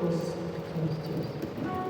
Test, test, test. Test. Test, test.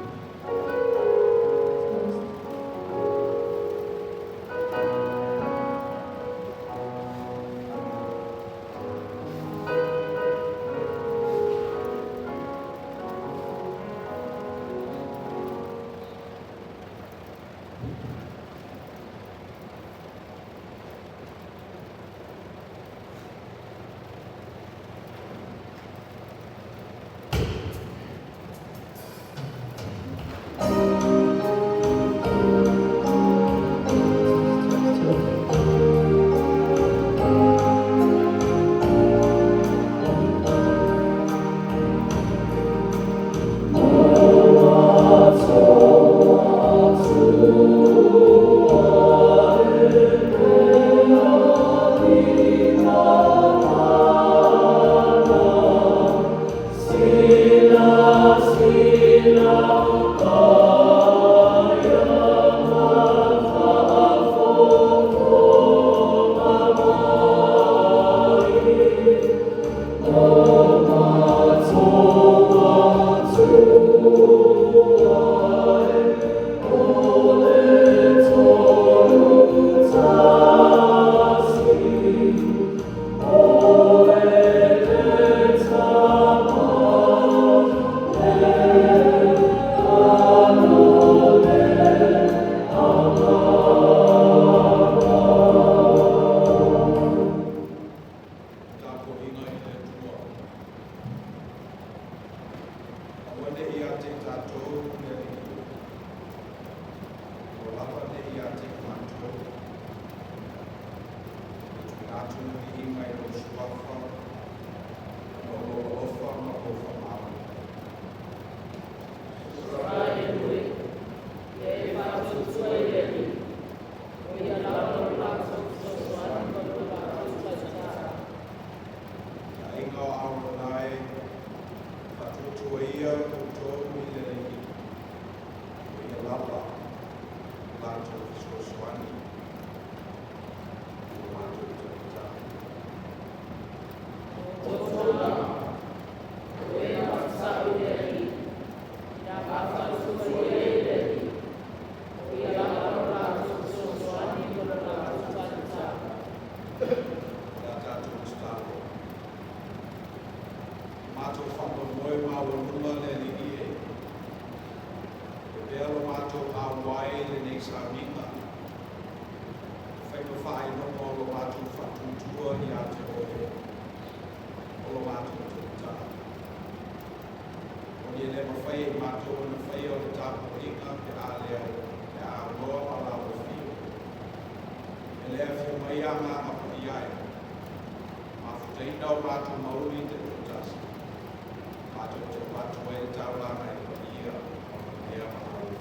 Tapuaiga i le Atua. Aua ne i ia te tatou le Alii, aua lava ne i ia te matou. E tuuina atu le viiga i lou suafa, ona o lou alofa ma lou faamalo. Soa e lui, ia e faatuatua i le Alii, o ia lava lo latou fesoasoani ma lo latou taitā. Le aiga o Arona e, faatuatua ia outou i le Alii, o ia lava lo latou fesoasoani ma lo latou taitā. O outou lava, o e faafesau i le Alii, ia faatuatua ia i le Alii, o ia lava lo latou fesoasoani ma lo latou taitā. O le a tatou tatalo. Matou faamoemoe maualuga le Alii e. E pea lo matou auai i lenei sauniga. Fai ma faailoga o lo matou faatuatua ia te oe. O lo matou Taitai. O ni le mafai e matou ona faia o le tapuaiga pe a le pe a aunoa ma lau afio. E le afio mai Agaga Paia e. Mafutaina o matou mauli taitoatasi. Matou te avatu ai le taulaga i le paia o le ma lau afio.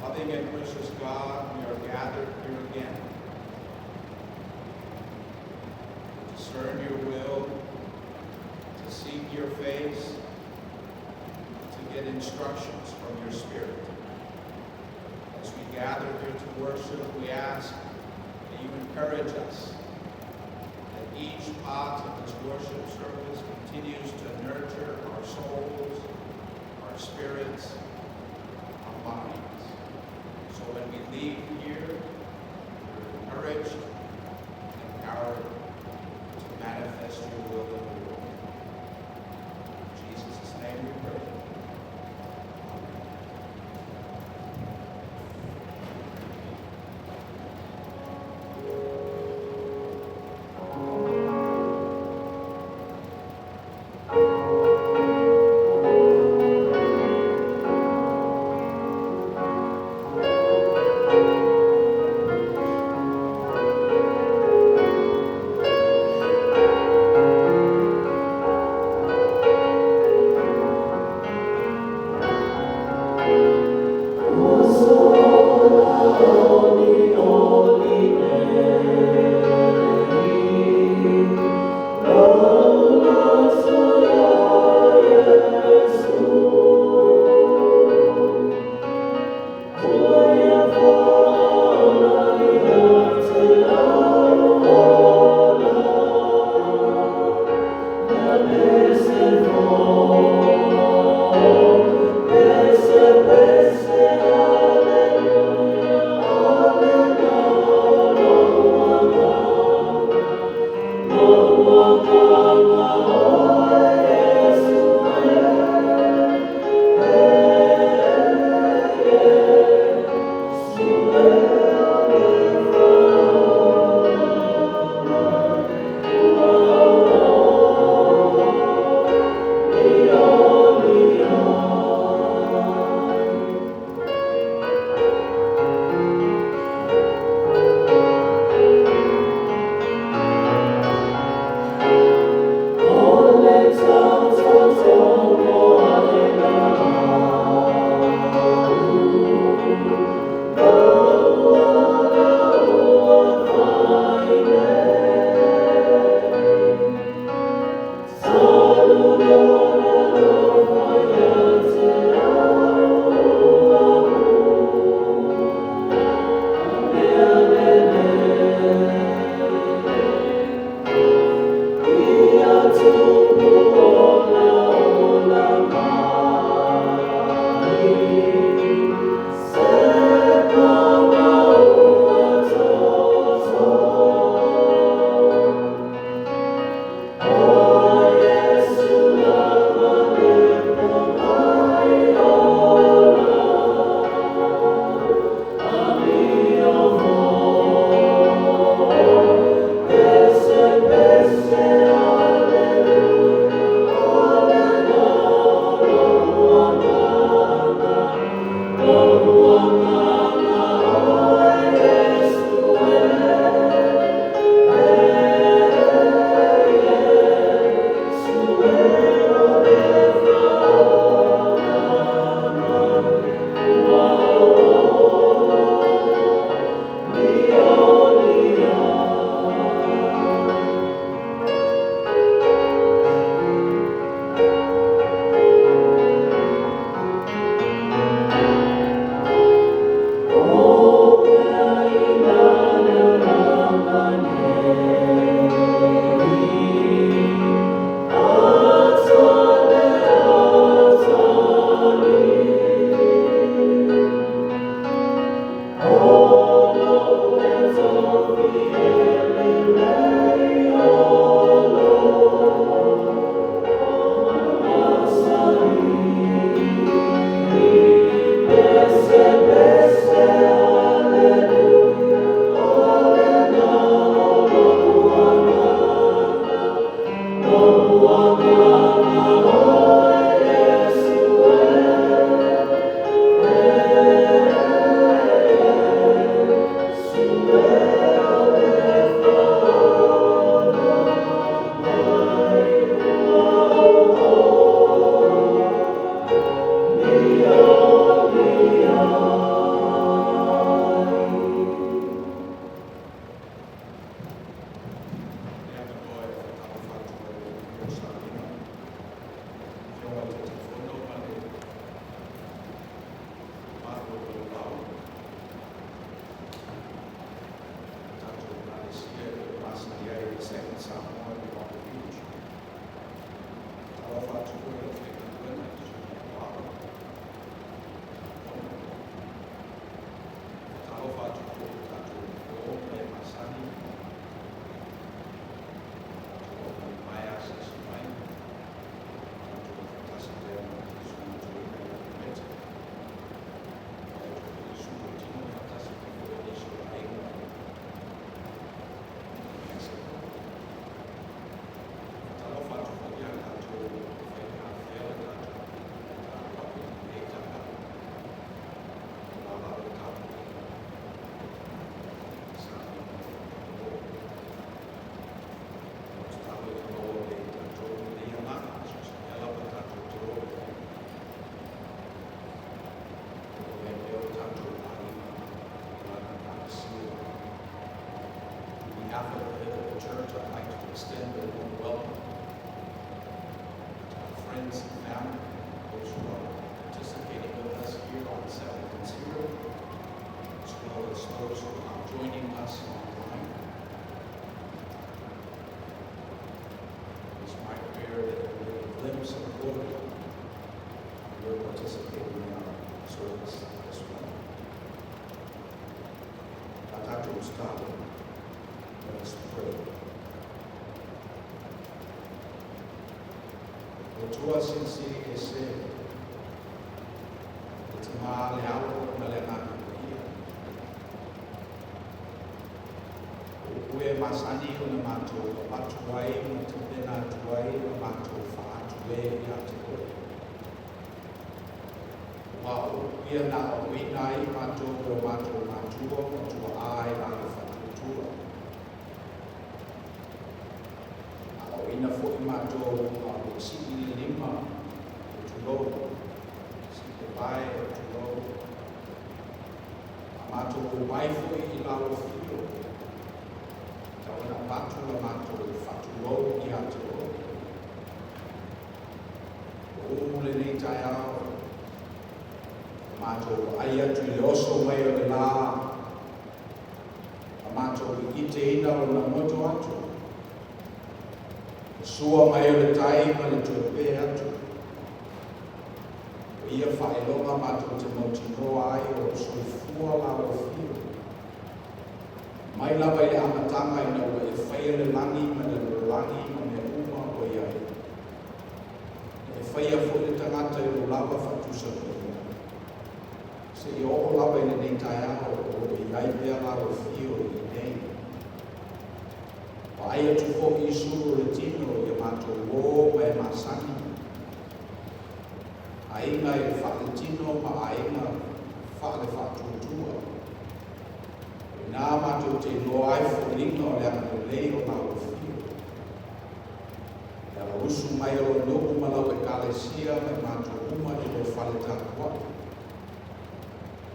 Loving and precious God, we are gathered here again to discern your will, to seek your face, to get instructions from your Spirit. As we gather here to worship, we ask that you encourage us, that each part of this worship service continues to nurture our souls, our spirits, our minds. So when we leave here, we're encouraged and empowered to manifest your will in the world. In Jesus' name we pray. Amen. them, those who are participating with us here on 710, as well as those who are joining us online. It is my prayer that you will get a glimpse of glory when you're participating in our service this morning. Tatou tatalo. Let us pray. Le Atua Silisili Ese, le Tama, le Alo ma le Agaga Paia. O upu e masani ona matou avatu ai ma tapena atu ai le matou faaatu e ia te oe. Aua o upu ia na aoaoina ai matou e o matou matua ma tuaa i la le faatuatua. Na aoaoina foi matou a o sii le lima, tulou, sii le vae, tulou. A matou omai foi i lalo fio, tau ona avatu la matou faatulou ia te oe. O u lenei taeao, matou vaai atu i le oso mai o le lā, a matou iteina lona moto atu, le sua mai o le tai ma le toe pē atu. O ia faailoga matou te mautinoa ai o lo soifua la afio. Mai lava i le amataga ina ua e faia le lagi ma le lalolagi ma mea uma o i ai. Na e faia foi le tagata i lou lava faatusatusaina. Seia oo lava i lenei taeao o lo o i ai pea la afio i inei. Vaai atu foi i sulu o le tino i a matou uō ma e masani. Aiga i le faaletino ma aiga faale-faatuatua. O i ina matou te iloa ai foliga o le agalelei o lau afio. Le alausu mai o lou nuu ma lau Ekalesia ma i matou uma i lou fale tapuai.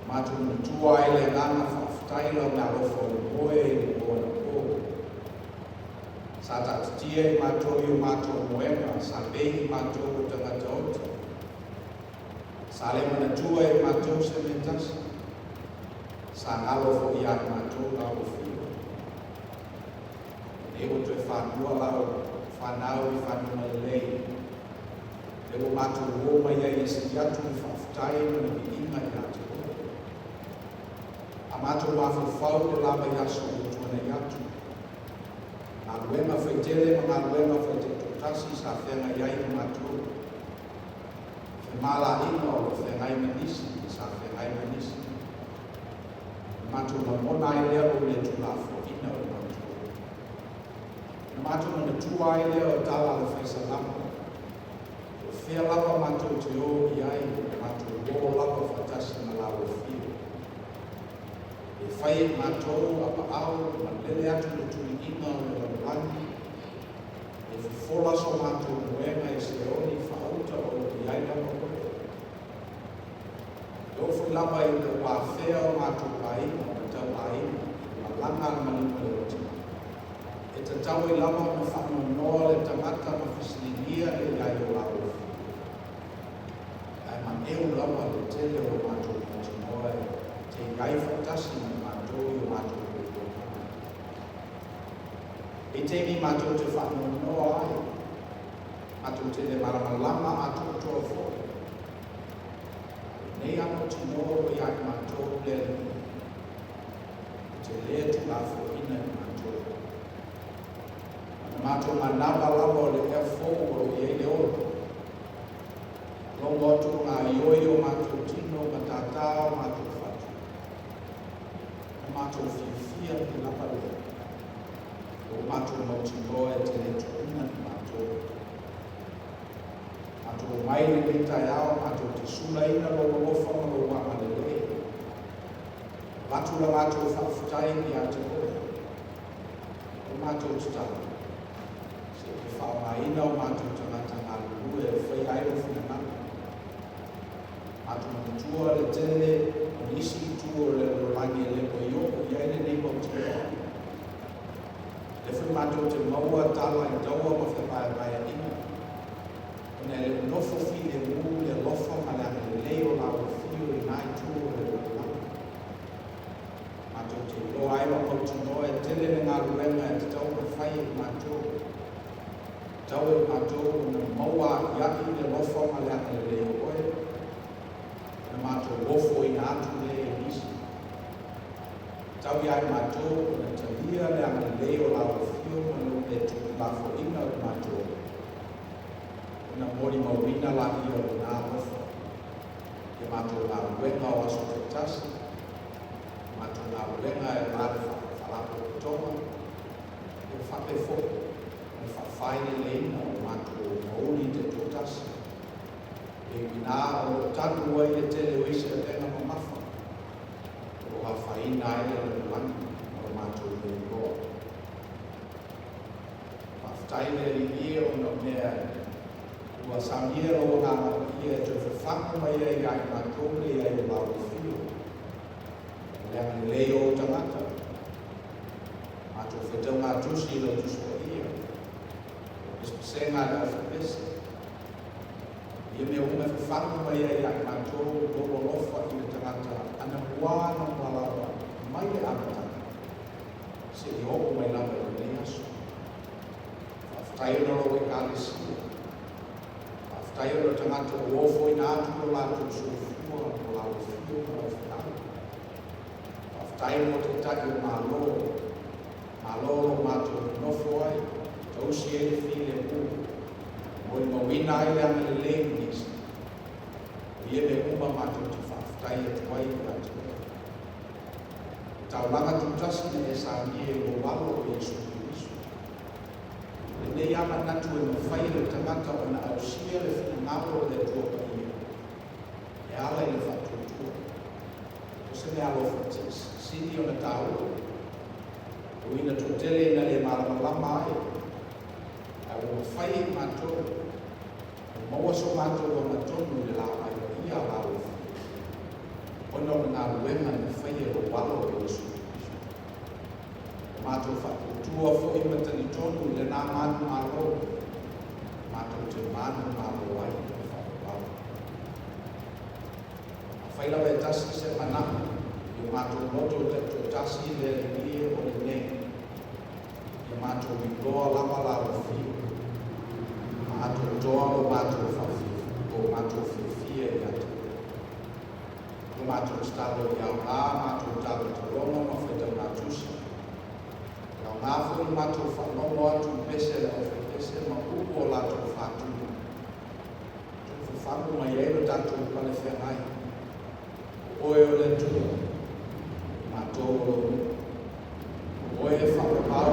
Matou manatua ai le agaga faafetai i lau meaalofa momoe i le po anapo. Sa taatitia i matou i o matou moega, sa pei i matou o tagata oti. Sa le manatua e matou se mea tasi. Sa galo foi ia i matou lau afio. Lenei ua toe fanua lau fanau i fanua lelei. Le ua matou o mai ai e sili atu le faafetai ma le viiga ia te oe. A matou mafaufau i le la vaiaso ua tuanai atu, galuega faitele ma galuega faitaitoatasi sa feagai ai ma matou. Femalaaiga o lo o feagai ma nisi, sa feagai ma nisi. Na matou lagona ai lea lou le tuulafoaiina o i matou. Na matou manatua ai lea o tala a le Fai Salamo, po o fea lava matou te o i ai, matou o lava faatasi ma lau afio. E fai e matou apaau ma lele atu le tuliiga o le lalolagi, e fofola so matou moega i Seoli faauta o lo o i ai lava oe. E oo foi lava ina ua afea o matou aiga ma tauaiga i le malaga a le maliu ma le oti, e tatau ai lava ona faanoanoa le tagata ma fesiligia le i ai o lau afio. Ae maeu lava le tele o lo matou mautinoa e te i ai faatasi ma i matou i o matou puapuaga. E taimi matou te faanoanoa ai, matou te le malamalama atoatoa foi. Lenei mautinoa ua ia i matou le Alii, e te le tuulafoaiina i matou. Na matou manava lava o le ea fou o lo o i ai le ola. Logo atu o gaoioi o matou tino ma tātā o matou fatu. Na matou fiafia i lava lea. O matou mautinoa e te le tuuina i matou. Matou omai lenei taeao matou te sulaina lou alofa ma lou agalelei. Avatu la matou faafetai ia te oe. O matou tatalo, se i e faaaogaina o matou tagata galulue e faia ai lou finagalo. Matou manatua le tele o nisi i tua o le lalolagi e le o i oo i ai lenei mautinoa. Lea foi matou te maua tala i taua ma fevaevaeaiga, ona e le o nofo filemu le alofa ma le agalelei o lau afio i lena itu o le lalolagi. Matou te iloa ai ma mautinoa e tele le galuega e tatau ona fai e i matou. E tatau e i matou ona maua a'ia'i le alofa ma le agalelei o oe, ona matou ofoina atu lea i nisi. E tatau ia i matou ona talia le agalelei o lau afio ma lou le tuulafoaiina o i matou, ona molimauina laia o lena alofa i a matou galuega o aso taitasi, matou galuega e la le faalapotopotoga, e faapea foi le faafaileleina o matou mauili taitoatasi. E ui ina o lo o tanu ai le tele o isi avega mamafa, o lo o afaina ai le lalolagi ma lo matou le iloa. Faafetai le Alii e ona o mea ua saunia lou Agaga Paia e toe fafaga mai ai ia i matou le i ai o lau afio. O le agalelei o ou tagata, matou faitauga tusi i lau Tusi Paia, o pesepesega a le aufepese. Ia mea uma e fafaga mai ai ia i matou lou alofa i le tagata anamua anamua lava mai le amataga seia oo mai lava i lenei aso. Faafetai ona o lou Ekalesia. Faafetai ona o tagata ua ofoina atu lo latou soifua mo lau afio ma lau feau. Faafetai mo taitai o Malo, Malo o lo matou nonofo ai, tausi ai le filemu, molimauina ai le agalelei i nisi. O ia mea uma matou te faafetai atu ai ia te oe. O taulaga tutasi na e saunia i lou alo o Iesu Keriso. Lenei a manatu e mafai e le tagata ona ausia le finagalo o le Atua Paia, e ala i le faatuatua. O se mea alofa sili ona taua. O ina toatele ina le malamalama ai, ae ua mafai e matou e maua so matou agatonu i le lapai paia a lau afio, ona o le galuega na faia e lou alo o Iesu Keriso. O matou faatuatua foi ma talitonu i lena manumalo, matou te manumalo ai i le faavavau. Afai lava e tasi se manao i o matou loto taitoatasi le Alii e o lenei, ia matou iloa lava lau afio, ma atoatoa lo matou faafia, o matou fiafia ia te oe. O matou tatalo ia aoga matou talotaloga ma faitauga tusi. Ia aoga foi le matou faalogo atu i pese a le aufepese ma upu o latou faatuma. Toe fafagu mai ai lo tatou palefeagai. O oe o le Atua, matou o lou nuu. O oe e faapapau,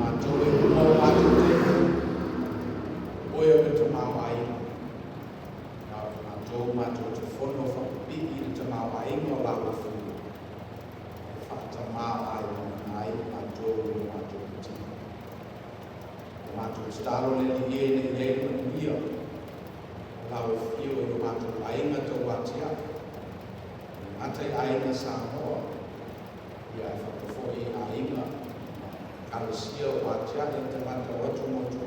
matou e uma o matou tepa. O oe o le tamaoaiga. Ia o matou matou te fono faapipii i le tamaoaiga o lau afio. E faatamaoaigaina ai matou i lo matou mativa. O matou tatalo le Alii e ina ia i ai le manuia o lau afio i o matou aiga tauatiae. E le gata i aiga Samoa, ia e faapea foi i aiga ma ekalesia ua atiae i tagata o atumotu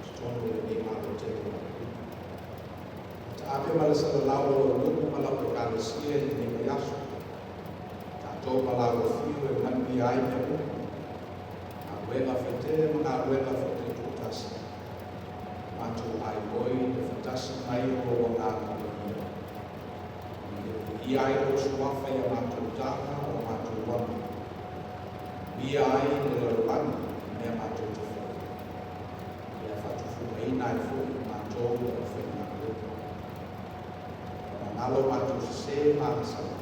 totonu o lenei Malo tele o Amerika. Taape ma le salalau o lou nuu ma lau ekalesia i lenei vaiaso. Tatou ma lau afio e manuia ai mea uma. Galuega faitele ma galuega faitaitoatasi. Matou aioi le fatasi mai o lou Agaga Paia. Ina ia viia ai lou suafa ia matou taga o matou aga. Via ai le lalolagi i mea matou te faia. Ia faatufugaina ai foi i matou le aufaigaluega. Faamagalo matou sesē ma agasala.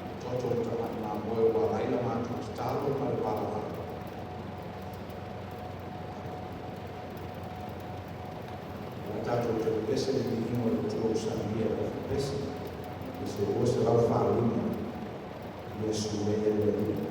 Le toto o le tamai mamoe ua ala ai la matou tatalo ma le valaau. O tatou toe pepese le viiga o le Atua ua saunia e le aufepese. Pese 245, Iesu e le Alii.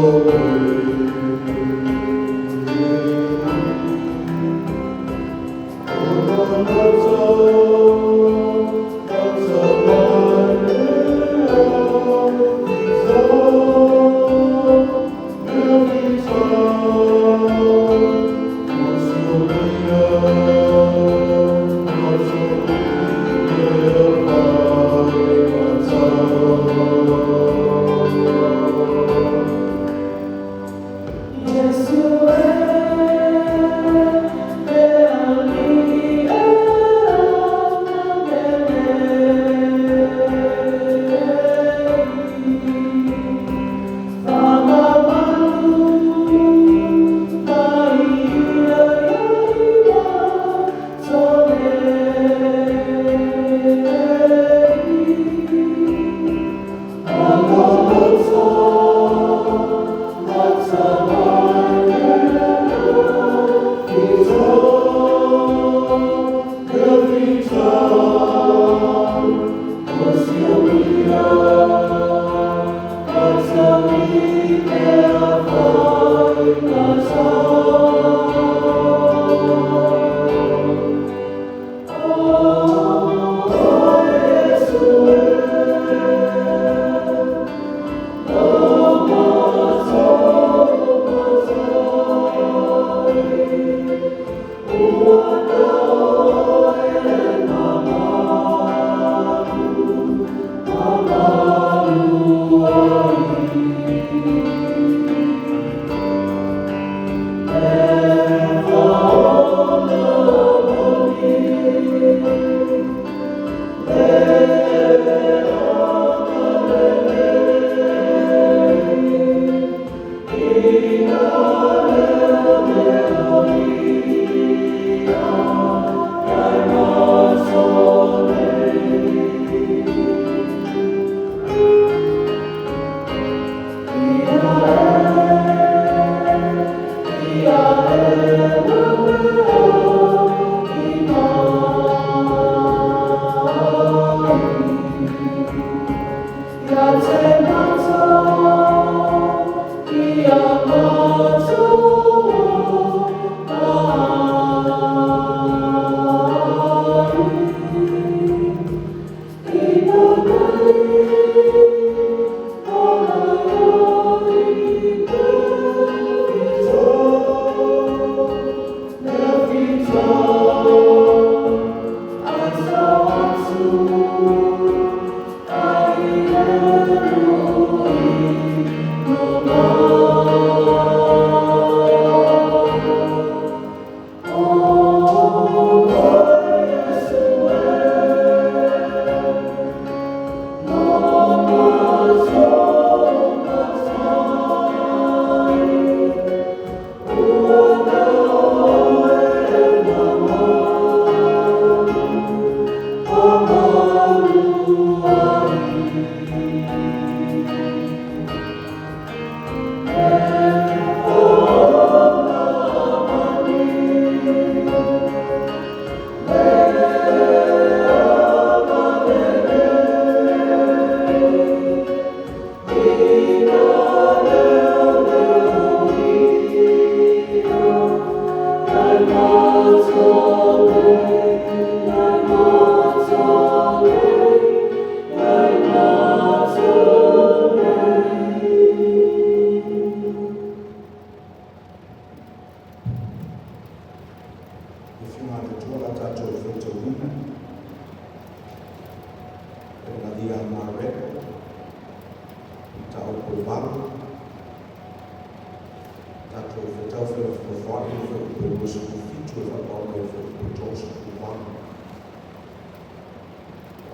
Our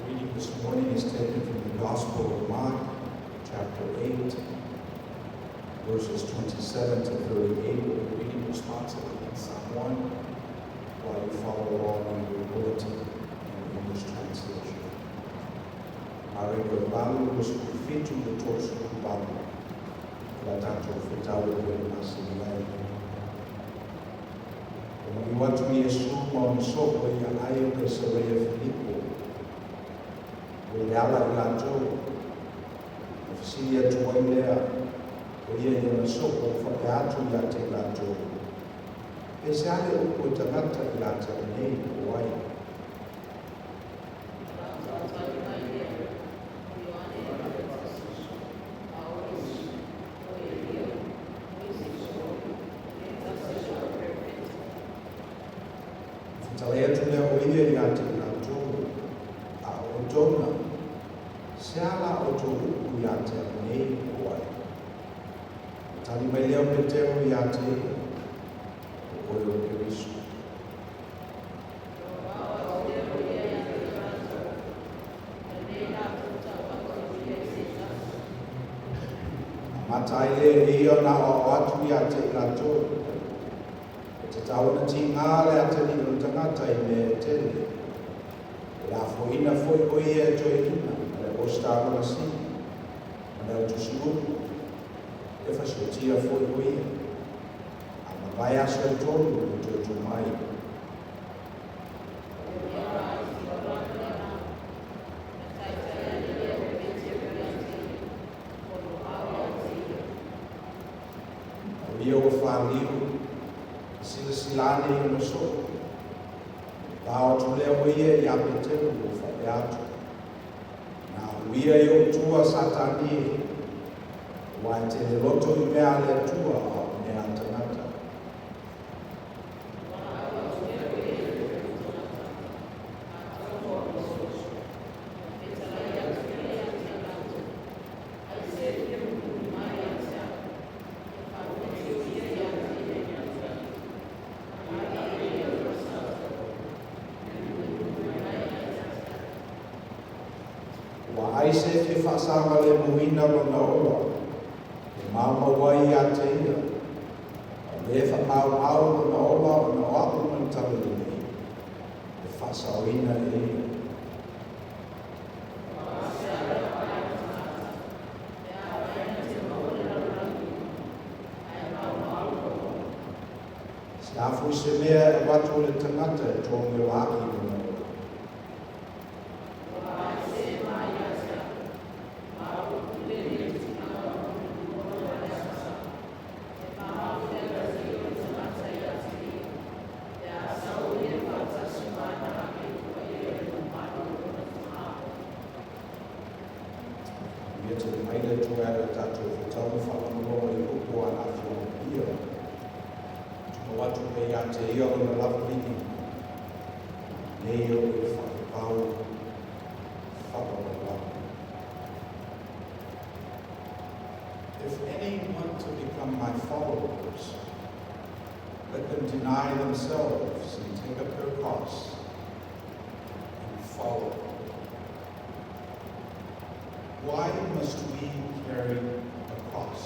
reading this morning is taken from the Gospel of Mark, chapter 8, verses 27 to 38. We'll be reading responsibly in Psalm 1 while you follow along in your bulletin and English translation. O ia i ona soo ua faapea atu ia te i latou, Aisea le upu a tagata ia te au nei po o ai? Ona fetalai atu lea o ia ia te i latou, A o outou na, se a la outou upu ia te au nei po o ai? Ona tali mai lea o Petero ia te ia, O oe o le Keriso. Amata ai lea e ia ona aoao atu ia te i latou, e tatau ona tiga le atalii o le tagata i mea e tele, e lafoina foi o ia e toeaiina ma le aposetalo sili ma le au tusi upu, e fasiotia foi o ia, a mavae aso e 3 ona toe tu mai. O ia ua faliu, silasila ane i ona soo. Vao atu lea o ia ia Petero ua faapea atu, Na alu ia i ou tua, Satani e, aua e te le loto i mea a le Atua, a o mea a tagata. Aua ai se e fia faasagalemuina lona ola, e maumau ai ia te ia. A o le e faamaumau lona ola ona o a'u ma le Talalelei, e faasaoina e ia. Se a foi se mea e avatu e le tagata e togiola ai lona ola? Ia tele mai le Atua e ala i le tatou faitauga faalogologo i upu o ana Afioga Paia. Tumau atu pea ia te ia lona lava viiga, nei oo i le faavavau faavavau lava. If any want to become my followers, let them deny themselves and take up their cross and follow. Why must we carry a cross?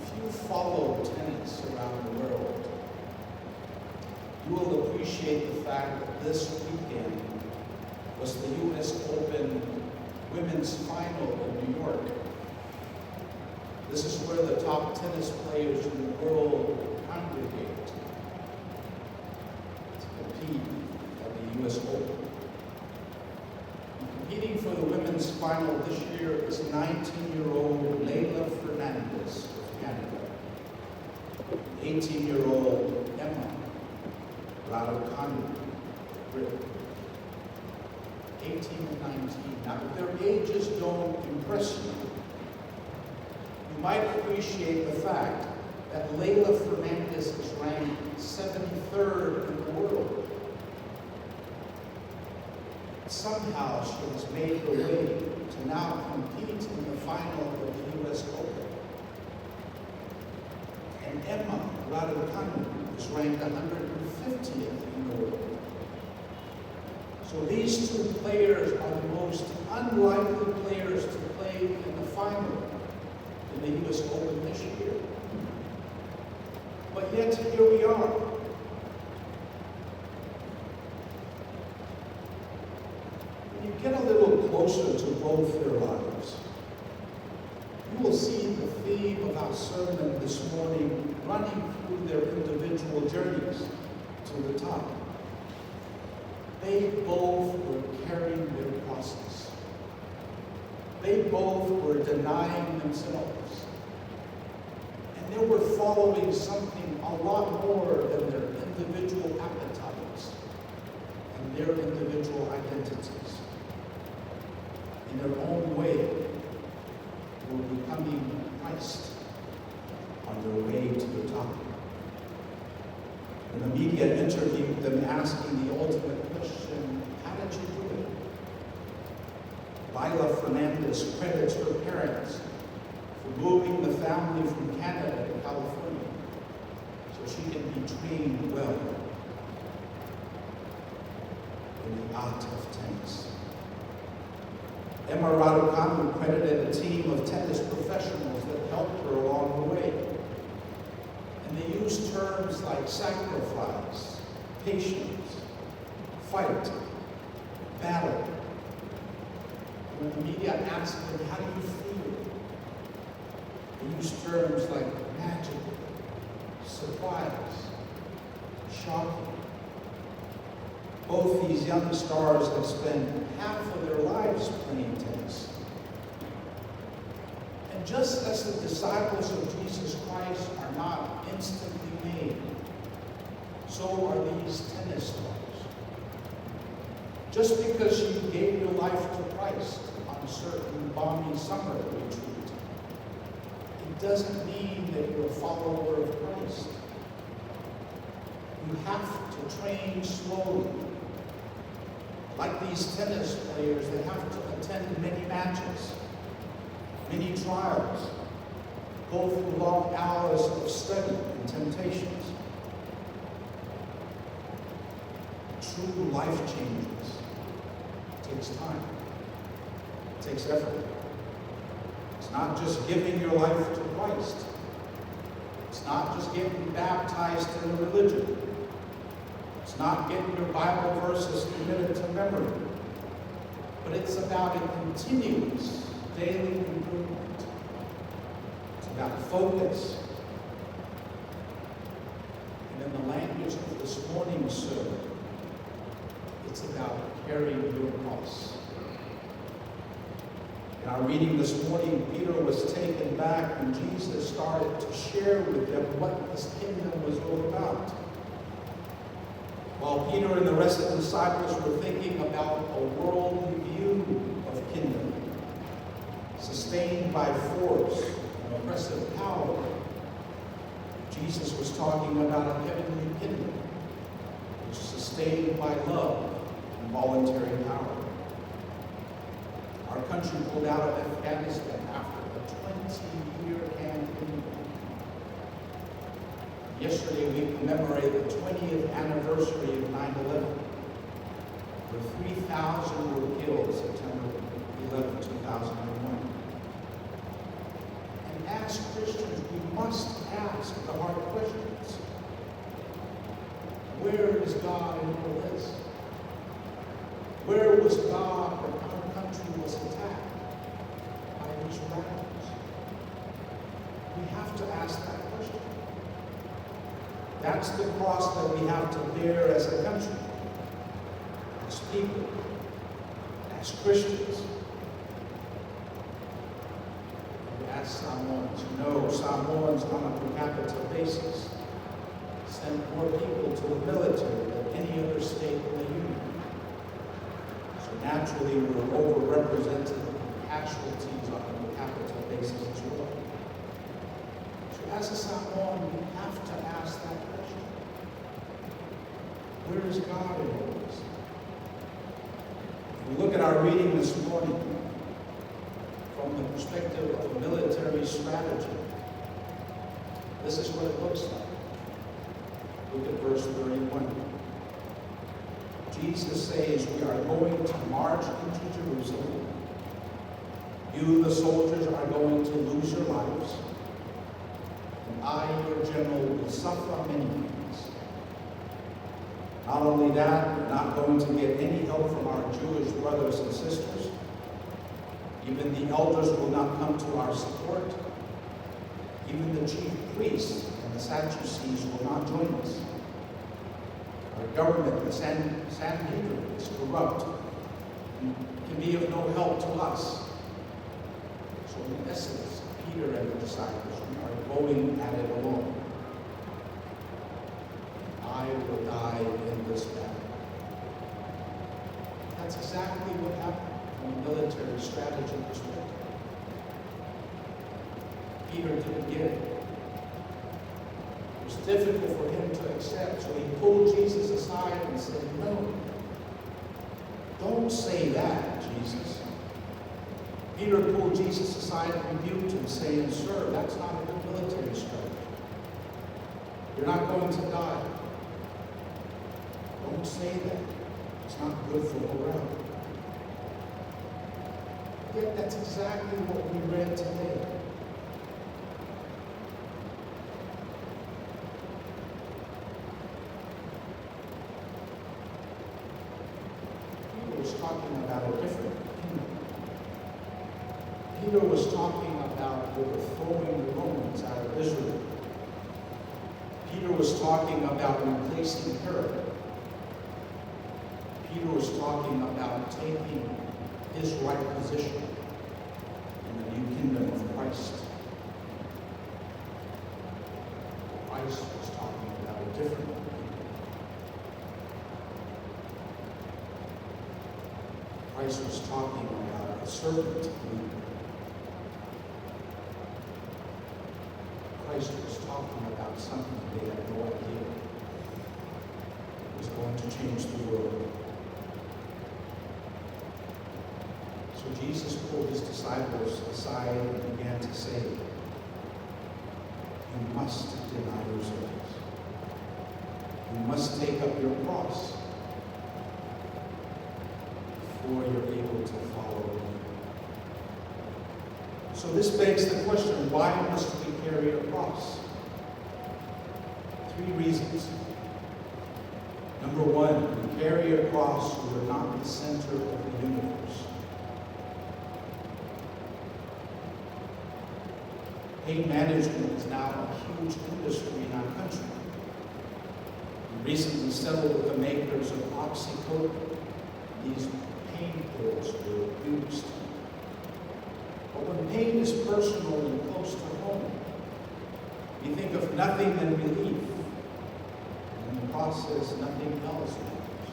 If you follow tennis around the world, you will appreciate the fact that this weekend was the U.S. Open Women's Final in New York. This is where the top tennis players in the world congregate to compete at the U.S. Open. And competing for the women's final this year is 19-year-old Leylah Fernandez of Canada, 18-year-old Emma Raducanu of Britain. 18 and 19. Now, if their ages don't impress you, you might appreciate the fact that Leylah Fernandez is ranked 73rd in the world. Somehow she has made her way to now compete in the final of the U.S. Open. And Emma Raducanu is ranked 150th in the world. So these two players are the most unlikely players to play in the final in the U.S. Open this year. But yet, here we are. When you get a little closer to both their lives, you will see the theme of our sermon this morning running through their individual journeys to the top. They both were carrying their crosses. They both were denying themselves. And they were following something a lot more than their individual appetites and their individual identities. In their own way, were becoming Christ on their way to the top. When the media interviewed them, asking the ultimate question, how did you do it? Leylah Fernandez credits her parents for moving the family from Canada to California so she can be trained well in the art of tennis. Emma Raducanu credited a team of tennis professionals that helped her along the way. And they used terms like sacrifice, patience, fight, battle. When the media asked them, how do you feel? They used terms like magical, surprise, shocking. Both these young stars have spent half of their lives playing tennis. And just as the disciples of Jesus Christ are not instantly made, so are these tennis stars. Just because you gave your life to Christ on a certain balmy summer retreat, it doesn't mean that you're a follower of Christ. You have to train slowly. Like these tennis players, they have to attend many matches, many trials, go through long hours of study and temptations. True life changes takes time. It takes effort. It's not just giving your life to Christ. It's not just getting baptized in a religion. It's not getting your Bible verses committed to memory. But it's about a continuous daily improvement. It's about focus. And in the language of this morning's sermon, it's about carrying your cross. In our reading this morning, Peter was taken back when Jesus started to share with them what this kingdom was all about. While Peter and the rest of the disciples were thinking about a worldly view of kingdom, sustained by force and oppressive power, Jesus was talking about a heavenly kingdom, which is sustained by love and voluntary power. Our country pulled out of Afghanistan after a 20-year campaign. Yesterday, we commemorated the 20th anniversary of 9/11, where 3,000 were killed September 11, 2001. And as Christians, we must ask the hard questions. Where is God in all this? Where was God when our country was attacked by these radicals? We have to ask that question. That's the cross that we have to bear as a country, as people, as Christians, and as Samoans. You know, Samoans on a per capita basis send more people to the military than any other state in the Union. So naturally, we're overrepresented in casualties on a per capita basis as well. So as a Samoan, we have to ask that question. Where is God in all this? If we look at our reading this morning from the perspective of a military strategy, this is what it looks like. Look at verse 31. Jesus says, we are going to march into Jerusalem. You, the soldiers, are going to lose your lives. And I, your general, will suffer many things. Not only that, we're not going to get any help from our Jewish brothers and sisters. Even the elders will not come to our support. Even the chief priests and the Sadducees will not join us. Our government, the Sanhedrin, is corrupt and can be of no help to us. So in essence, Peter and the disciples, we are going at it alone. I will die in this battle. That's exactly what happened from a military strategy perspective. Peter didn't get it. It was difficult for him to accept, so he pulled Jesus aside and said, "No, don't say that, Jesus." Peter pulled Jesus aside and rebuked him, saying, "Sir, that's not a good military strategy. You're not going to die. Don't say that. It's not good for morale." Yet that's exactly what we read today. Peter was talking about a different kingdom. Peter was talking about overthrowing the Romans out of Israel. Peter was talking about replacing Herod. Peter was talking about taking his right position in the new kingdom of Christ. Christ was talking about a different kingdom. Christ was talking about a servant leader. Christ was talking about something they had no idea was going to change the world. So Jesus pulled his disciples aside and began to say, "You must deny yourselves. You must take up your cross before you're able to follow me." So this begs the question, why must we carry a cross? 3 reasons. Number 1, we carry a cross so we're not the center of the universe. Pain management is now a huge industry in our country. We recently settled with the makers of oxycodone. These pain pills were used. But when pain is personal and close to home, we think of nothing than relief. And in the process, nothing else matters.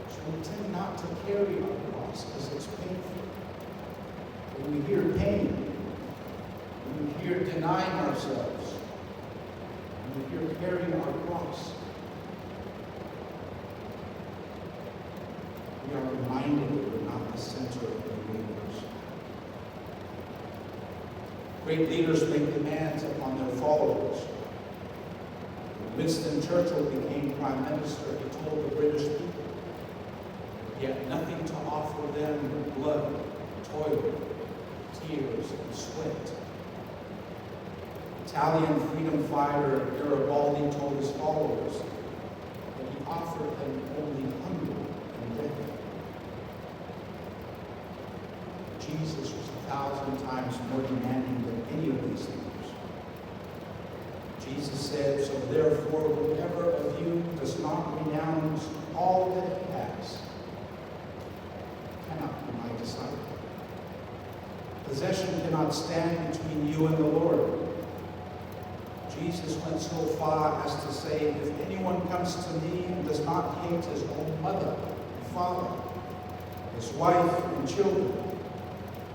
So we tend not to carry our cross because it's painful. When we hear pain, when we hear denying ourselves, when we hear carrying our cross, we are reminded that we're not the center of the universe. Great leaders make demands upon their followers. When Winston Churchill became Prime Minister, he told the British people that he had nothing to offer them but blood, toil, tears, and sweat. Italian freedom fighter Garibaldi told his followers that he offered them only hunger and death. Jesus was 1,000 times more demanding than any of these leaders. Jesus said, "So therefore, whoever of you does not renounce all that he has, cannot be my disciple." Possession cannot stand between you and the Lord. Jesus went so far as to say, "If anyone comes to me and does not hate his own mother and father, his wife and children,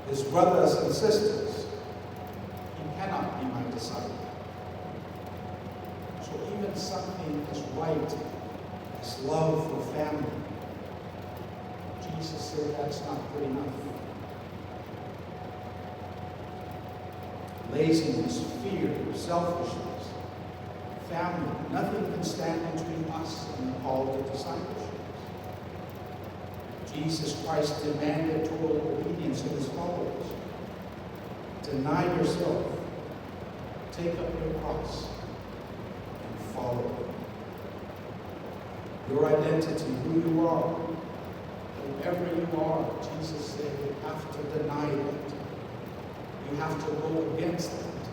his brothers and sisters, he cannot be my disciple." So even something as right as love for family, Jesus said that's not good enough. Laziness, fear, selfishness, family, nothing can stand between us and the call to discipleship. Jesus Christ demanded total obedience of his followers. Deny yourself, take up your cross, and follow him. Your identity, who you are, whoever you are, Jesus said, you have to deny that. You have to go against that.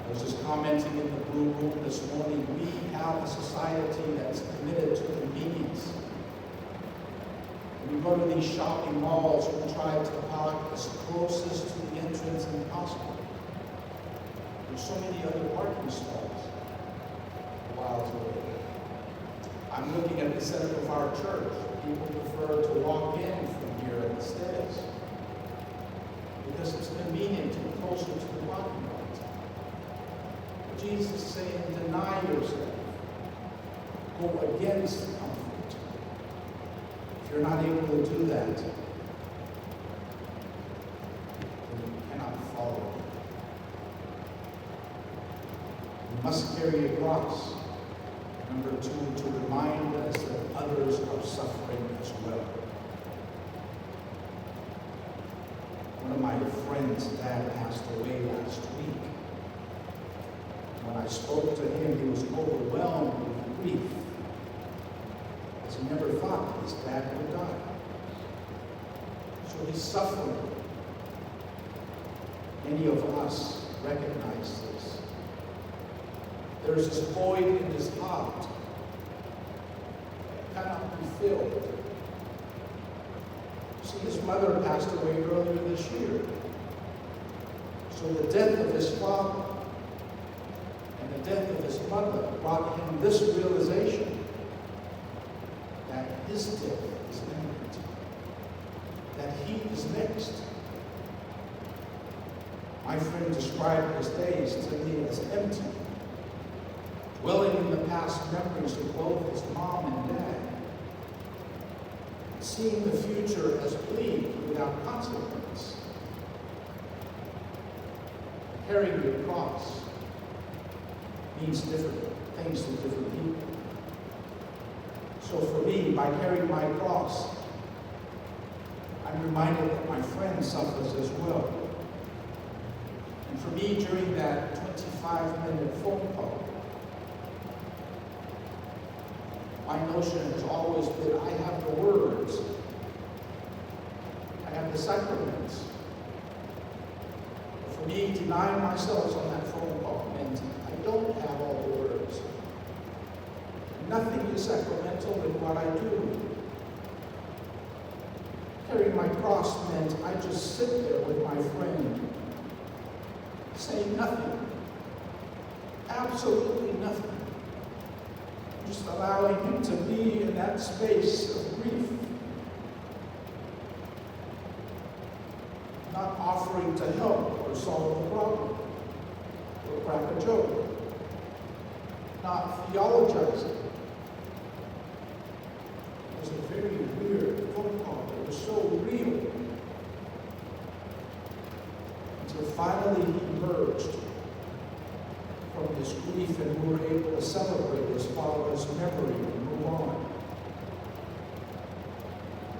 I was just commenting in the Blue Room this morning, we have a society that's committed to convenience. When we go to these shopping malls, we try to park as closest to the entrance as possible. There's so many other parking stalls miles away. I'm looking at the setup of our church. People prefer to walk in from here at the stairs because it's convenient and closer to the parking lot. But Jesus is saying, deny yourself. Go against comfort. If you're not able to do that, then you cannot follow. You must carry a cross. Number two, to remind us that others are suffering as well. One of my friends' dad passed away last week. When I spoke to him, he was overwhelmed with grief, as he never thought that his dad would die. So he's suffering. Many of us recognize this. There's this void in his heart that cannot be filled. See, his mother passed away earlier this year. So the death of his father and the death of his mother brought him this realization that his death is imminent, that he is next. My friend described his days to me as empty, dwelling in the past memories of both his mom and dad, seeing the future as bleak without consequence. Carrying your cross means different things to different people. So for me, by carrying my cross, I'm reminded that my friend suffers as well. And for me, during that 25-minute phone call, my notion has always been, I have the words, I have the sacraments. But for me, denying myself on that phone call meant I don't have all the words. Nothing is sacramental in what I do. Carrying my cross meant I just sit there with my friend, saying nothing, absolutely nothing. Just allowing him to be in that space of grief. Not offering to help or solve the problem or crack a joke. Not theologizing. It was a very weird phone call. It was so real. Until finally he emerged from his grief and we were able to celebrate his father's memory and move on.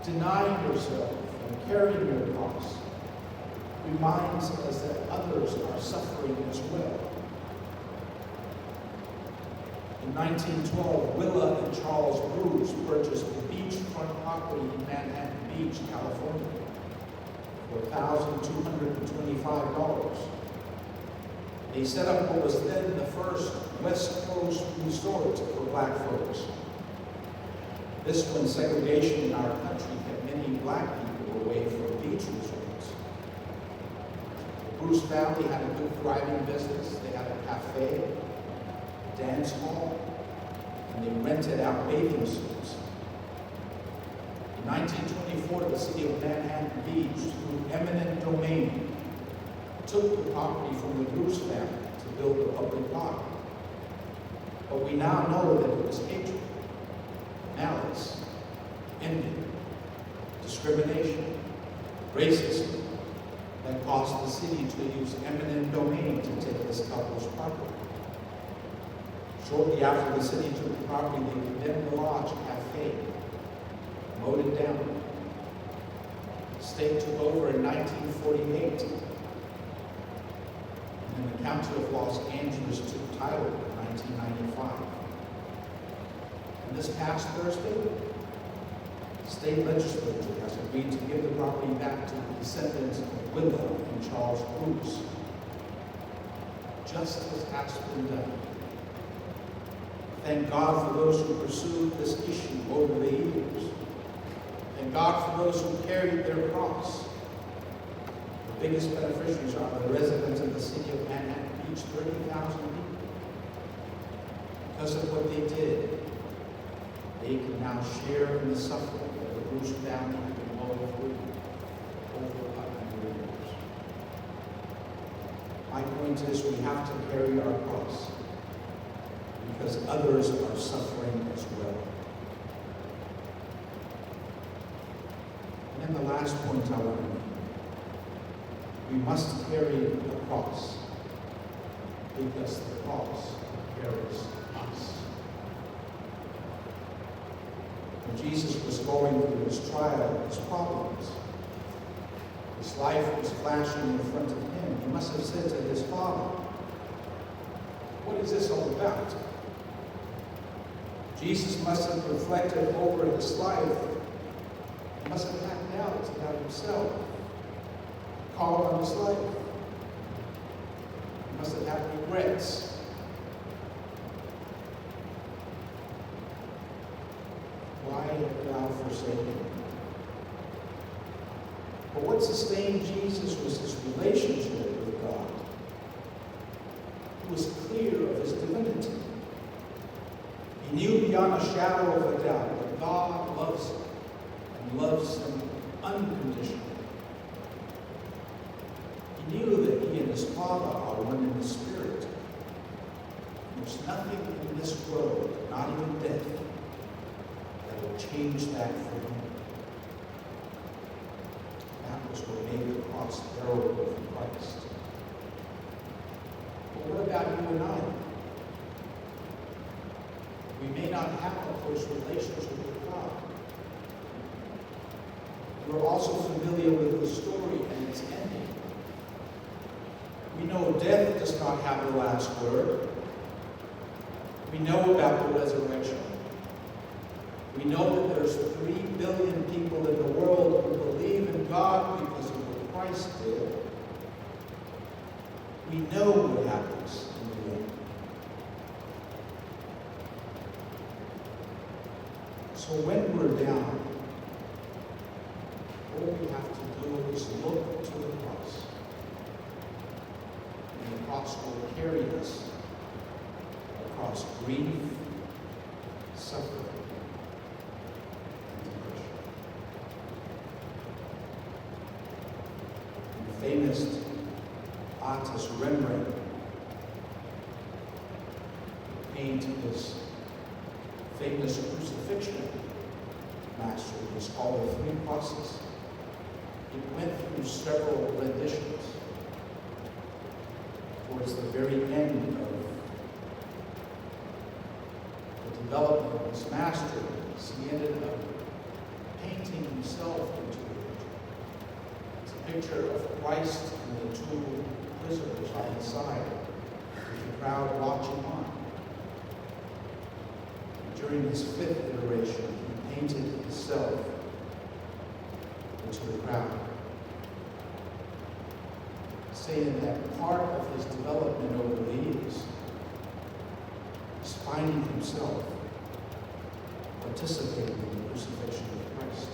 Denying yourself and carrying your cross reminds us that others are suffering as well. In 1912, Willa and Charles Bruce purchased a beachfront property in Manhattan Beach, California, for $1,225. They set up what was then the first West Coast resort for black folks. This when segregation in our country kept many black people away from beach resorts. The Bruce family had a good thriving business. They had a cafe, a dance hall, and they rented out bathing suits. In 1924, the city of Manhattan Beach, through eminent domain, took the property from the Bruce family to build a public park. But we now know that it was hatred, malice, envy, discrimination, racism that caused the city to use eminent domain to take this couple's property. Shortly after the city took the property, they condemned the Lodge Cafe, mowed it down. The state took over in 1948. And the County of Los Angeles took title in 1995. And this past Thursday, the state legislature has agreed to give the property back to the descendants of Willa and Charles Bruce. Justice has been done. Thank God for those who pursued this issue over the years. Thank God for those who carried their cross. The biggest beneficiaries are the residents of the city of Manhattan Beach, 30,000 people. Because of what they did, they can now share in the suffering that the Bruce family had been going through over 100 years. My point is, we have to carry our cross because others are suffering as well. And then the last point I want to make. We must carry the cross because the cross carries us. When Jesus was going through his trial, his problems, his life was flashing in front of him. He must have said to his Father, "What is this all about?" Jesus must have reflected over his life. He must have had doubts about himself, called on his life. He must have had regrets. Why hast thou forsaken me? But what sustained Jesus was his relationship with God. He was clear of his divinity. He knew beyond a shadow of a doubt that God loves him and loves him unconditionally. He knew that he and his Father are one in the Spirit. There's nothing in this world, not even death, that will change that for him. That was what made the cross bearable for Christ. But what about you and I? We may not have a close relationship with God. We're also familiar with the story and its ending. We know death does not have the last word. We know about the resurrection. We know that there's 3 billion people in the world who believe in God because of what Christ did. We know what happens in the end. So when we're down, all we have to do is look to the cross. And the cross will carry us across grief, suffering, and depression. And the famous artist Rembrandt painted his famous crucifixion masterpiece called The Three Crosses. It went through several renditions. Towards the very end of the development of his masterpiece, he ended up painting himself into the picture. It's a picture of Christ and the two prisoners on the side, with the crowd watching on. During his fifth iteration, he painted himself into the crowd, saying that part of his development over the years is finding himself participating in the crucifixion of Christ.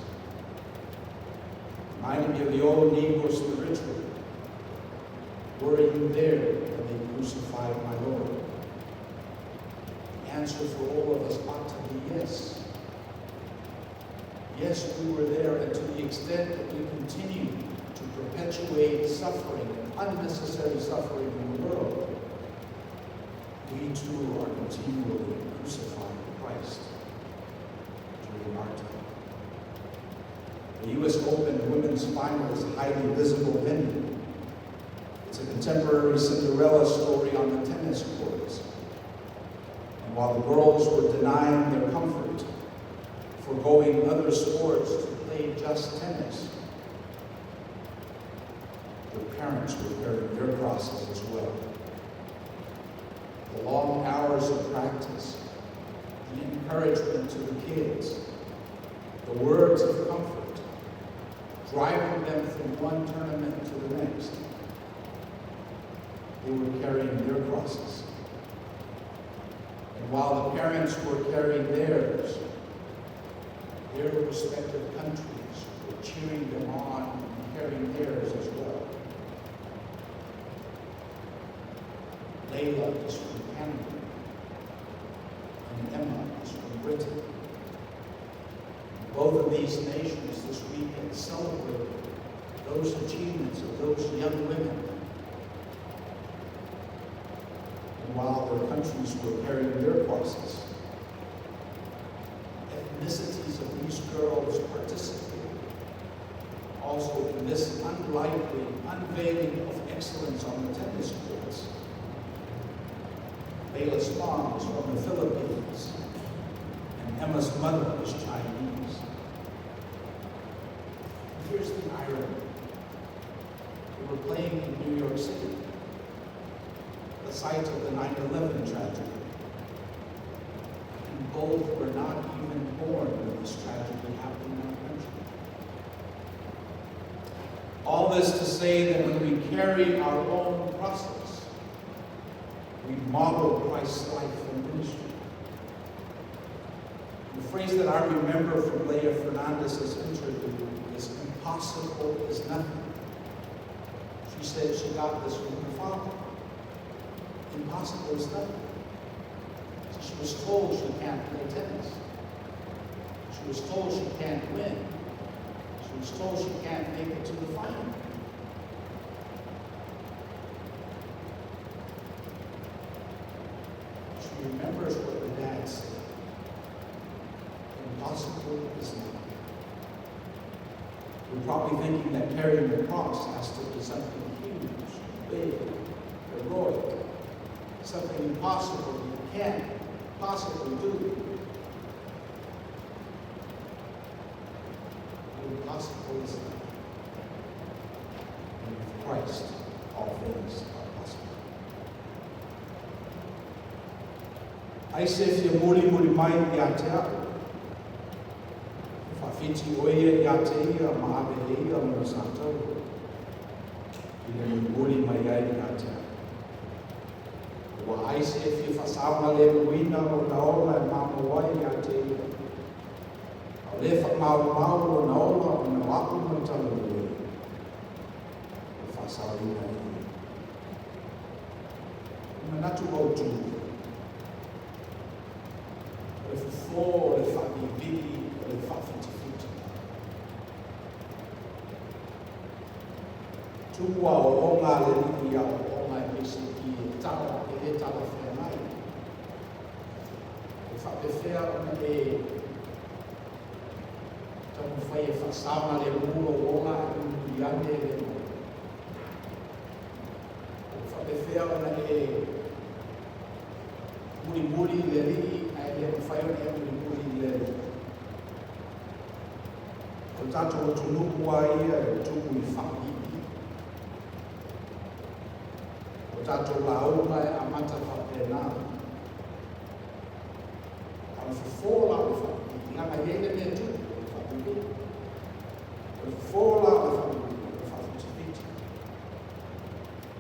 Reminded me of the old Negro spiritual. Were you there when they crucified my Lord? The answer for all of us ought to be yes. Yes, we were there, and to the extent that we continue to perpetuate suffering, unnecessary suffering in the world, we too are continually crucifying Christ during our time. The U.S. Open Women's Final is a highly visible venue. It's a contemporary Cinderella story on the tennis courts. And while the girls were denying their comfort, foregoing other sports to play just tennis, their parents were carrying their crosses as well. The long hours of practice, the encouragement to the kids, the words of comfort, driving them from one tournament to the next. They were carrying their crosses. And while the parents were carrying theirs, Their respective countries were cheering them on and carrying theirs as well. Leylah is from Canada, and Emma is from Britain. Both of these nations this weekend celebrated those achievements of those young women. And while their countries were carrying their crosses, ethnicities of these girls participated also in this unlikely unveiling of excellence on the tennis courts. Leylah's mom is from the Philippines, and Emma's mother is Chinese. And here's the irony. They were playing in New York City, the site of the 9/11 tragedy. And both were not even born when this tragedy happened in our country. All this to say that when we carry our own crosses, we model Christ's life and ministry. The phrase that I remember from Leylah Fernandez's interview is, impossible is nothing. She said she got this from her father. Impossible is nothing. She was told she can't play tennis. She was told she can't win. She was told she can't make it to the final. She remembers what her dad said. Impossible is nothing. You're probably thinking that carrying the cross has to be something huge, big, heroic, something impossible you can't possibly do. Impossible is nothing. And with Christ, all things are possible. Ai se fia muri muri mai ia te au. Whawhiti oia ia te ia, maave e ia mo sātou. I le muri muri mai ai ia te au. Ua ai se fia whasaunga le muina o na ola e mamo ai ia te ia. Au le wha mau mau o na ola o na waku matala le. O whasaurina e ia. Manatu au tū. O le fofo, o le whaavivii, o le whaawhitiwhiti. Tua o onga le nui a o onga e mese ki e tala, e le tala whengai. E whapewhea ona e taumawhai e whasaunga le mulo o onga e mulimuli ane e le mo. E whapewhea ona e mulimuli le lii ae le mawhai ona e mulimuli le lii. O tātou o tunuku a ia e tuku i whapipi. O tātou launga e amata whapena. A le fofo la o le whapipi. Nganga i ele mea tuku o le whapipi. O le fofo la o le whapipi. O le whawhitiwhiti.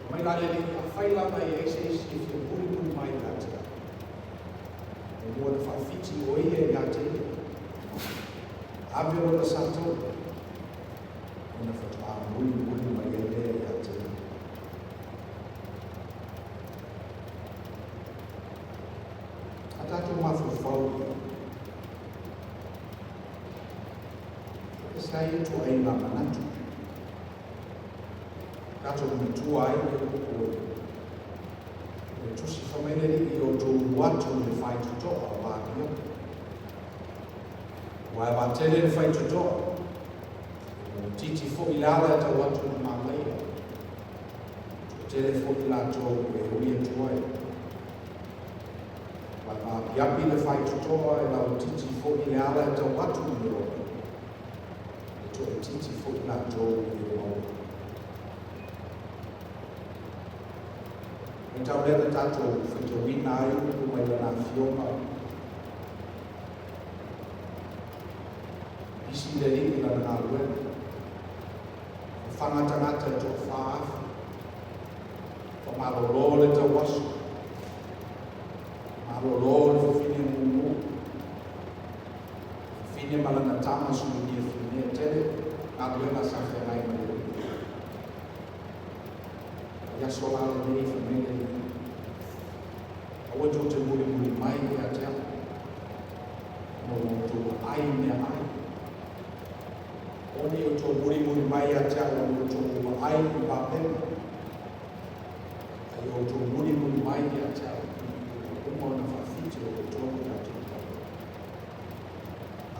O mai la le lii a whai lava i eise isi e fia muri muri mai ia te au. E mua na whawhiti o ia ia te ia. Ave o na satou. O na whatoa muri muri mai e lea ia te ia. A tātou mawhawhau ia. E sa ia tua ai ngā manatu. Tātou matua ai le upu. E tusi whamaineri i o tō watu le whaitutoa o wāpia. Wai wā tele le whaitutoa. O titi fo i lala e tau atu na māleia. Tō tele fo i la tō e ui e tuai. Wai wā piapi le whaitutoa e lau titi fo i le ala e tau atu i le ora. E tō e titi fo i la tō e maua. E tau lea tātou whitawina ai upu mai lana fioga. Isi le lii lana ngā luena. O whangatangata e tō whaafu. Wha malolo le tau aso. Malolo le fawhine mumu. Fine ma lana tama sulugia fine tele galuega sa feagai ma le Alii. Ia aso la lenei fai mai le Alii, aua tou te mulimuli mai ia te au, ona ua outou vaai i meaai. Aua ne i outou mulimuli mai ia te au ona outou vaai i vapema, a ia outou mulimuli mai ia te au ina ua uma ona faafiti e outou le tatou taua.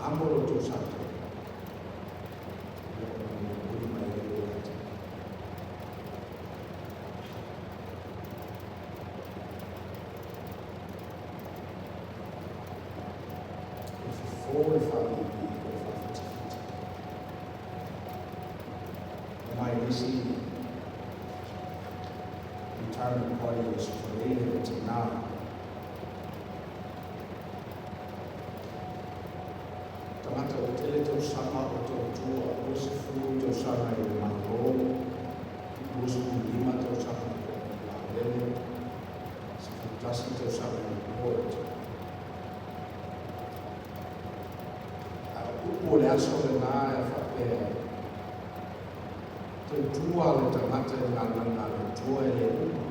Amo lo outou sa tau, ia ona mulimuli mai ai lea ia te au. O le fofo o le faaviivii o le faafitifiti. E mai le isi retirement party i Aso Faraile le tinā. Tagata ua tele tausaga o tautua, 20 tausaga i le Malo, 25 tausaga i le Kamupani Vaalele, 11 tausaga i le Port. A o upu o le aso lena e faapea, tautua le tagata i le galuega a le Atua e le uma.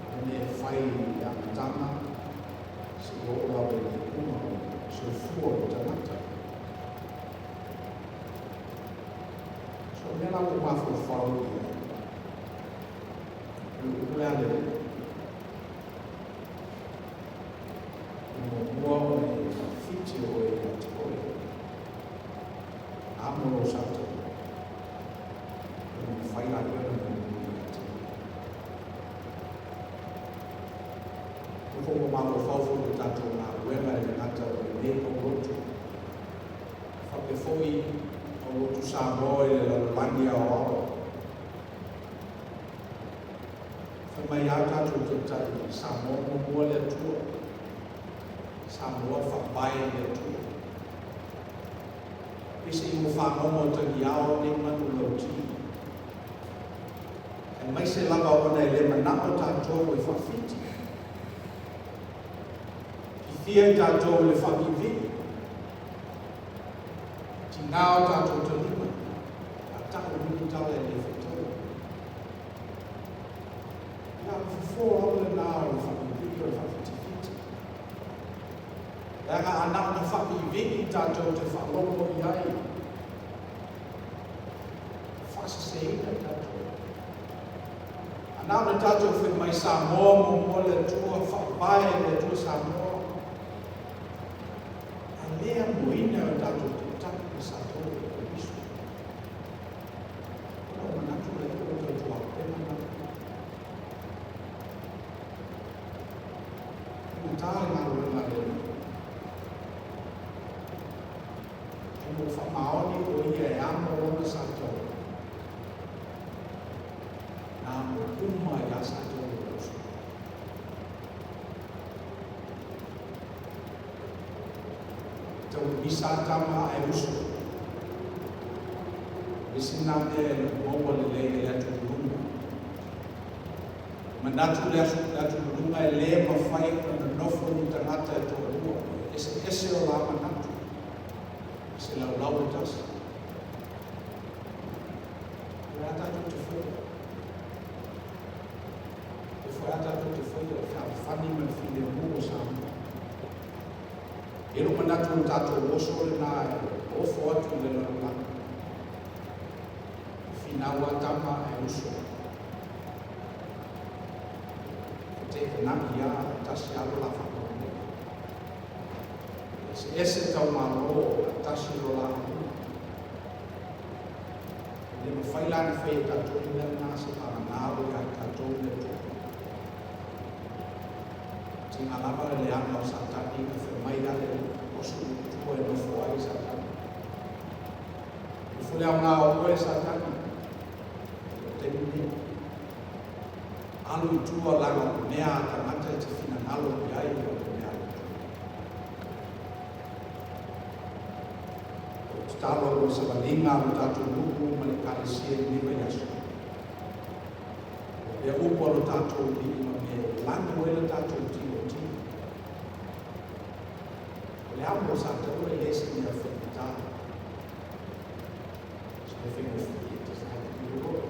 O le mea e fai i le amataga, seia oo lava i le iuga o le soifua o le tagata. So o le mea la ua ou mafaufau i ai, o le upu lea a le Alii, e muamua ona e faafiti oe ia te oe, amo lou sa taua, ona mafai lea ona mulimuli ia te au. O lea foi ua mafaufau foi i le tatou galuega e le gata o lenei aulotu, faapea foi aulotu Samoa i le lalolagi aoao. Fai mai lava tatou taitai, Samoa muamua le Atua, Samoa faavae i le Atua. Peiseai ua fagogo tagiao nei manu lauti, aemaise lava ona e le manao tatou e faafiti. Fifia i tatou i le faaviivii, tigā o tatou taliga, a ta'u nini tala e le faitaua. Ia, o le fofo lava lena o le faaviivii o le faafitifiti. Leaga a na ona faaviivii tatou te faalogo i ai, faaseseina tatou. A na ona tatou fai mai Samoa muamua le Atua, faavae i le Atua Samoa, a le amoina e o tatou taitai le sa taua i le Keriso. Ona ou manatu lea o le tautuaupega lena. Faigata le galuega a le Alii. Ae ua faamaoni o ia e amo lona sa taua, na amo uma ia sa taua o le uso. Tau misa tama ae uso. O le isi lena mea e le o maua lelei e le atululuga. Manatu le atululuga e le mafai ona nonofo ni tagata e toalua, e eseese o la manatu, se laulau e tasi. O le a tatou te faia? E foi a tatou te faia o le fealofani ma le filemu o Samoa. E lo manatu o tatou oso lena e ofo atu i le lalolagi. Finau a tama ae uso. Feteenai a tasi alo la faamoemoe. Eseese taumalo a tasi lo la amuga. E le mafai la ona fai e tatou le mea lena se vagana o ia tatou le Atua. Tiga lava le leaga o Satani na fai mai a le oso i tua e nofo ai Satani. Nofo le aoga o oe Satani. O taimi nei. Alu i tua laga o le mea a tagata e te finagalo i ai o le mea a le Atua. O le tatalo o le savaliga a lo tatou nuu ma le ekalesia i lenei vaiaso. O pea upu a lo tatou alii ma mea e lanu ai le tatou tilotilo. O Le amo sa taua e le se mea faigata. Se le faigofie, it doesn't have to be heroic.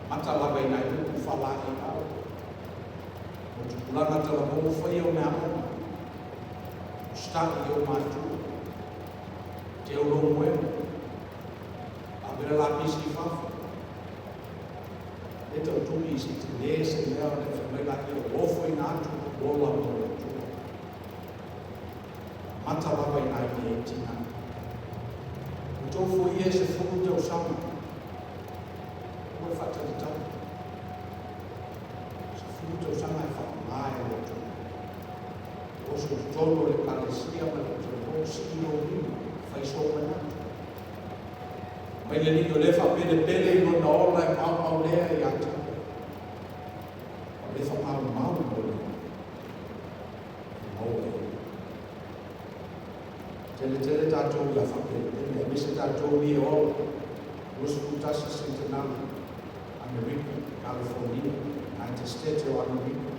Mata lava i nai upu faalaeiau. O tupulaga talavou faia o meaoga. Usita'i i ou matua. Teu lou moega. Ave le lapisi i fafo. E tau tumi i se tele se mea ona e fai mai lea ua ofoina atu lou ola mo le Atua. Amata lava i ina i nei tina. Outou foi e 10 tausaga. Aua le faatalitali. 10 tausaga e faaaoga e le Atua. Oso i totonu o le Ekalesia ma le atunuu, sii lou lima, fai sou manatu. Mai le Alii o lea e faapelepele i lona ola e maumau lea ia te oe. O lea e faamaumau mo le e maua e ia. Tele tele tatou ia faapelepele, aemaise tatou ia e ola, 21 sentenali, Amerika, California, United States o Amerika.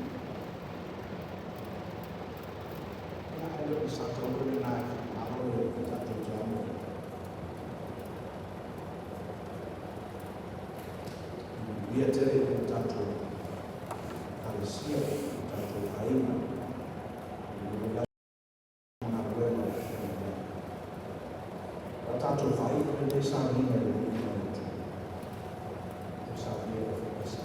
Ia ae le o ni sa taua lena e faamalo le tatou te amo. Manuia tele i le tatou Ekalesia, le tatou aiga, i le galuega o le feagai. O tatou vaai lenei sauniga i le viiga o le Atua. O saunia o whakasa.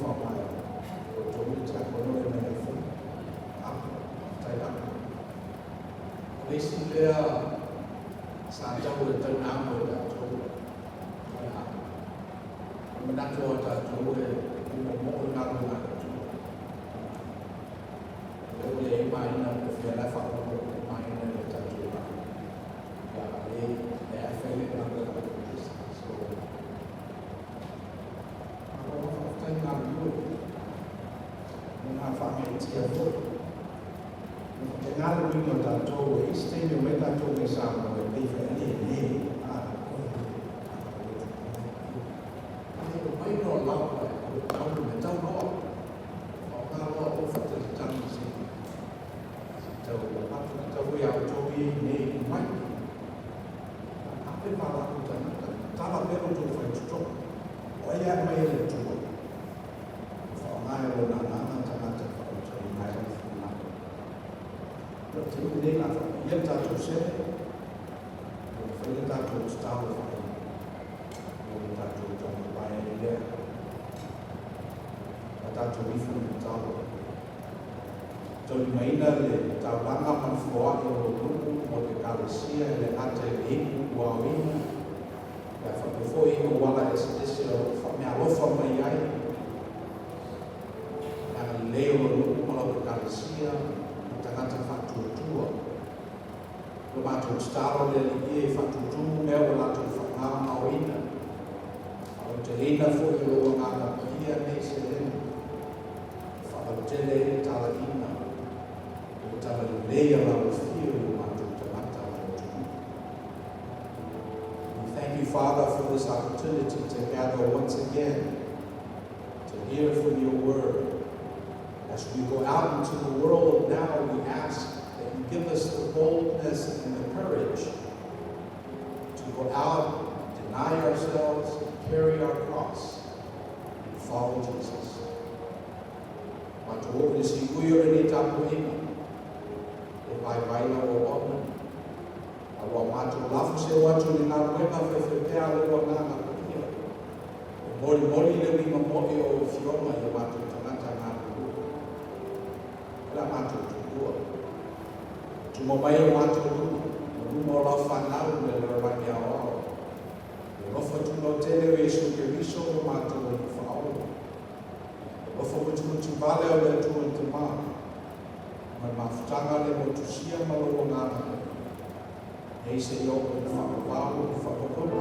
Faaaoga e outou le tiakono e mai ai foi. Apo, faafetai lava. O le isi lea sa tau e taunaamo e tatou, ia, o manatu o tatou e umomoo i galuega a le Atua. O lea ua leai maina po o fea la e faaoo maina i le tatou vaa. Ia, le lea e fai le galuega a le Ofisa. So, malo faafetai galulue. Mo ngā whaamaitia foi. Te ngā uiga o tatou, e isi taimi o mai tatou mai Samoa e pei fai ale le, a, ai o mai no lava e o tau me tau noa. O ngā loa o whatalitanga se se tau atu na tau ia o tau i nei i mai. Ape ma la tangata, tala pelo tō whai tuto. O ai a mai e le tua. Whaongai o nā nanga tangata whaotau mai o whina. Ko te nei la wha ia tātou sere, o whai le tātou tatalo whai, o le tātou tau mai e lea. A tātou ifo le tatalo. Tau maina le taulaga ma le foa'i o lou nuu mo le ekalesia e le gata i le inu ua aoina ia faapea foi i auala eseese o loo faameaalofa mai ai le agalelei o lou nuu ma lau ekalesia ma tagata faatuatua. O le matou tatalo le Aliia e faatutumu mea ua latou faagaogaoina faalauteleina foi o lou agaga paia nei seleni faalautele ai le talaiga o le talalelei a lau afio i o matou tagata ma le atunuu. We thank you, Father, for this opportunity to gather once again to hear from your word. As we go out into the world now, we ask that you give us the boldness and the courage to go out, deny ourselves, carry our cross, and follow Jesus. Matou oo i le siui o lenei tapuaiga, e vaivai lau auauna. A ua matou lafo seu atu i le galuega faifaipea a lou agaga paia. E molimoli le uiga mo'i o afioga i o matou tagata galulue. O le a matou tuua. Tuma mai o matou luma, o luma o lau fanau le lalolagi aoao. E alofa tumautele o Iesu Keriso o matou Alii faaola. Alofa mutimutivale o le Atua i Tamā. Ma le mafutaga le motusia ma lou agaga paia. Nei seia oo ina faavavau le faapapau.